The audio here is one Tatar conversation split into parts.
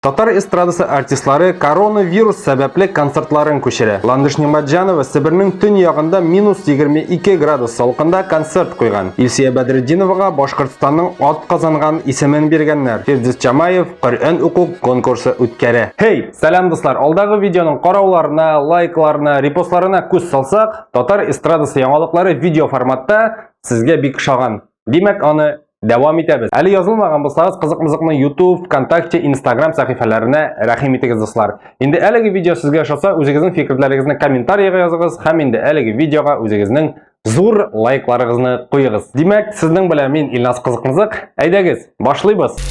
Татар эстрадасы артистлары коронавирус сәбәпле концертларын күчерә. Ландыш Нигъмәтҗанова Себернең төньягында минус 22 градус салкында концерт куйган. Илсөя Бәдретдиновага Башкортстанның ат казанган исемен биргәннәр. Фирдүс Чамаев Коръән уку конкурсы үткәрә. Хей, сәлам дуслар! Алдагы видеоның карауларына, лайкларына, репостларына күз салсак, татар эстрадасы яңалыклары видео форматта сезгә бик ошаган. Димәк, аны дәвам итәбез. Әле язылмаган булсагыз, кызык-мызыкны YouTube, ВКонтакте, Instagram сәхифәләренә рәхим итегез, дуслар. Инде әлеге видео сезгә ошаса, үзегезнең фикерләрегезне комментариягә языгыз һәм инде әлеге видеога үзегезнең зур лайкларыгызны куегыз. Димәк, сезнең белән мин Илназ Кызык-мызык. Әйдәгез, башлыйбыз.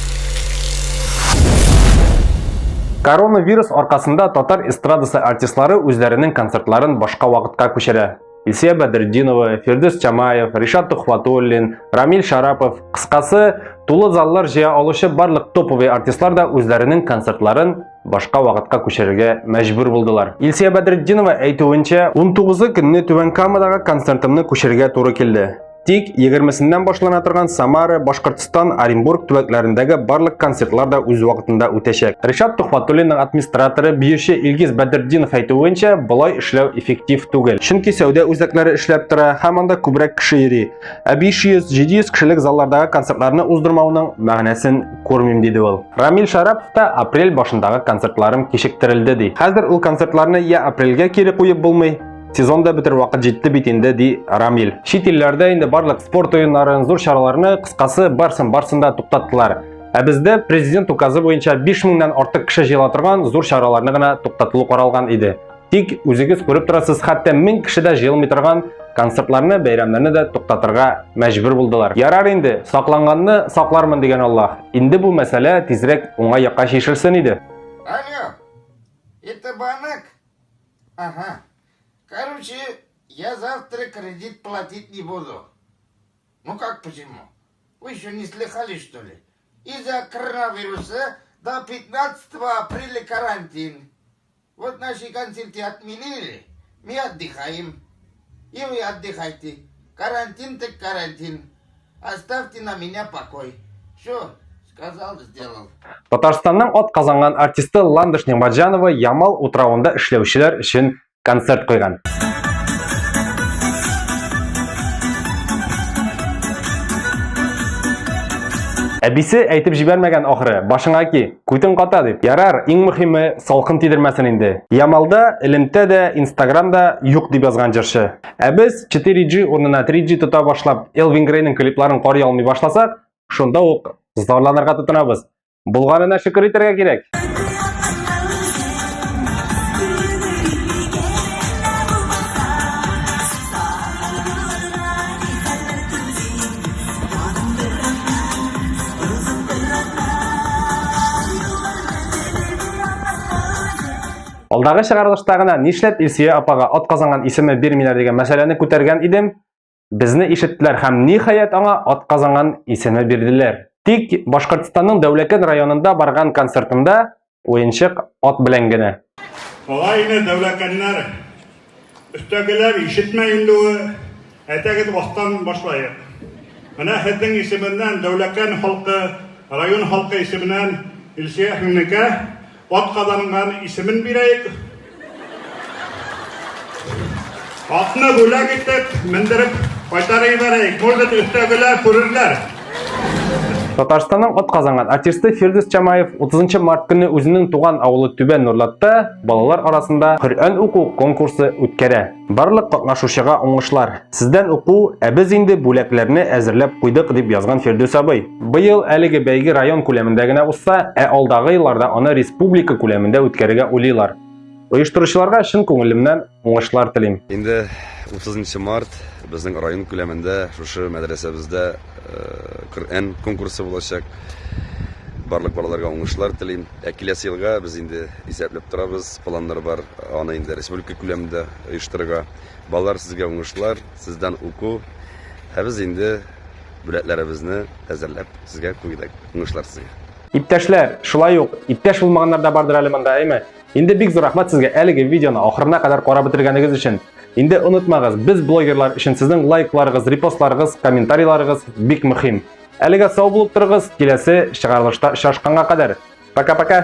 Коронавирус аркасында татар эстрадасы артистлары үзләренең концертларын башка вакытка күчерә. Илсөя Бәдретдинова, Фирдүс Чамаев, Ришат Тухватуллин, Рамил Шарапов, кыскасы, тулы заллар җыя алучы барлык топовый артистлар да үзләренең концертларын башка вакытка күчерергә мәҗбүр булдылар. Илсөя Бәдретдинова әйтүенчә, 19 көнне Түбән Камадагы концертымны күчерергә туры килде. Тик 20-сеннән башлана торган Самара, Башкортстан, Оренбург төбәкләрендәге барлык концертлар да үз вакытында үтәчәк. Ришат Тухватуллинның администраторы, биюче Илгиз Бәдертдинов әйтүенчә, болай эшләү эффектив түгел. Чөнки сәүдә үзәкләре эшләп тора һәм анда күбрәк кеше йөри. Ә 500-700 кешелек заллардагы концертларны уздырмауның мәгънәсен күрмим, диде ул. Рамил Шарапов та апрель башындагы концертларым кичектерелде, ди. Хәзер ул концертларны я апрельгә кире куеп булмый, Сезон да бетер вакыт җитте бит инде, ди Рамил. Чит илләрдә инде барлык спорт уеннарын, зур чараларны, кыскасы, барсын-барсын да туктаттылар. Ә бездә президент указы буенча 5000 нән артык кеше җыела торган зур чараларны гына туктатылу каралган иде. Тик үзегез күреп торасыз, хәтта 1000 кеше дә җыелмый торган концертларны, бәйрәмнәрне дә туктатырга мәҗбүр булдылар. Ярар инде, сакланганны саклармын дигән Аллаһ. Инде бу мәсьәлә тизрәк уңай якка чишелсен иде. Алло, это банк? Ага. Короче, я завтра кредит платить не буду. Ну как почему? Вы еще не слыхали, что ли? Из-за коронавируса до 15 апреля карантин. Вот наши концерты отменили, мы отдыхаем. И вы отдыхайте. Карантин так карантин. Оставьте на меня покой. Все, сказал, сделал. Татарстанның ат казанган артисты Ландыш Нигъмәтҗанова Ямал утравында эшләүчеләр өчен концерт куйган. Әбисе әйтеп җибәрмәгән ахры, башыңа ки, күтең ката дип. Ярар, иң мөһиме салкын тидермәсен инде. Ямалда элемтә дә, Инстаграм да юк дип язган җырчы. Ә без 4G урынына 3G тота башлап, Элвин Грейның клипларын карый алмый башласак, шунда ук зарланырга тотынабыз. Булганына шөкер итәргә кирәк. Алдагы чыгарылышта гына нишләп Илсөя апага ат казанган исеме бирмиләр дигән мәсьәләне күтәргән идем. Безне ишеттеләр һәм ниһаять аңа ат казанган исеме бирделәр. Тик Башкортстанның Дәүләкән районында барган концертында уенчык ат белән генә. Алай инде дәүләкәннәр, өстәгеләр ишетмә инде ул, әйдәгез астан башлаек. Менә һезнең исеменнән Дәүләкән халкы, район халкы исеменнән Илсөя Хминекә Ат казанган исемен бирәек. Атны бүләк итеп, мендереп кайтарып җибәрәек. Может, өстәгеләр күрерләр. Татарстанның ат казанган артисты Фирдүс Чамаев 30 март көнне үзенең туган авылы Түбән Нурлатта балалар арасында Коръән уку конкурсы үткәрә. Барлык катнашучыга уңышлар. Сездән уку, ә без инде бүләкләрне әзерләп куйдык, дип язган Фирдүс абый. Быел әлеге бәйге район күләмендә генә узса, ә алдагы елларда аны республика күләмендә үткәрергә уйлыйлар. Оештыручыларга чын күңелемнән уңышлар телим. Инде 30 март безнең район күләмендә шушы мәдрәсәбездә Коръән конкурсы булачак. Барлык балаларга уңышлар телим. Ә киләсе елга без инде исәпләп торабыз, планнар бар, аны инде республика күләмендә оештырырга. Балалар, сезгә уңышлар, сездән уку. Ә без инде бүләкләребезне әзерләп сезгә куйдык. Уңышлар сезгә. Иптәшләр, шулай ук иптәш булмаганнар да бардыр әле монда, әйме? Инде бик зур рәхмәт сезгә әлеге видеоны ахырына кадәр карап бетергәнегез өчен. Инде онытмагыз, без блогерлар өчен сезнең лайкларыгыз, репостларыгыз, комментарийларыгыз бик мөһим. Әлегә сау булып торыгыз, киләсе чыгарылышта очрашканга кадәр. Пока-пока.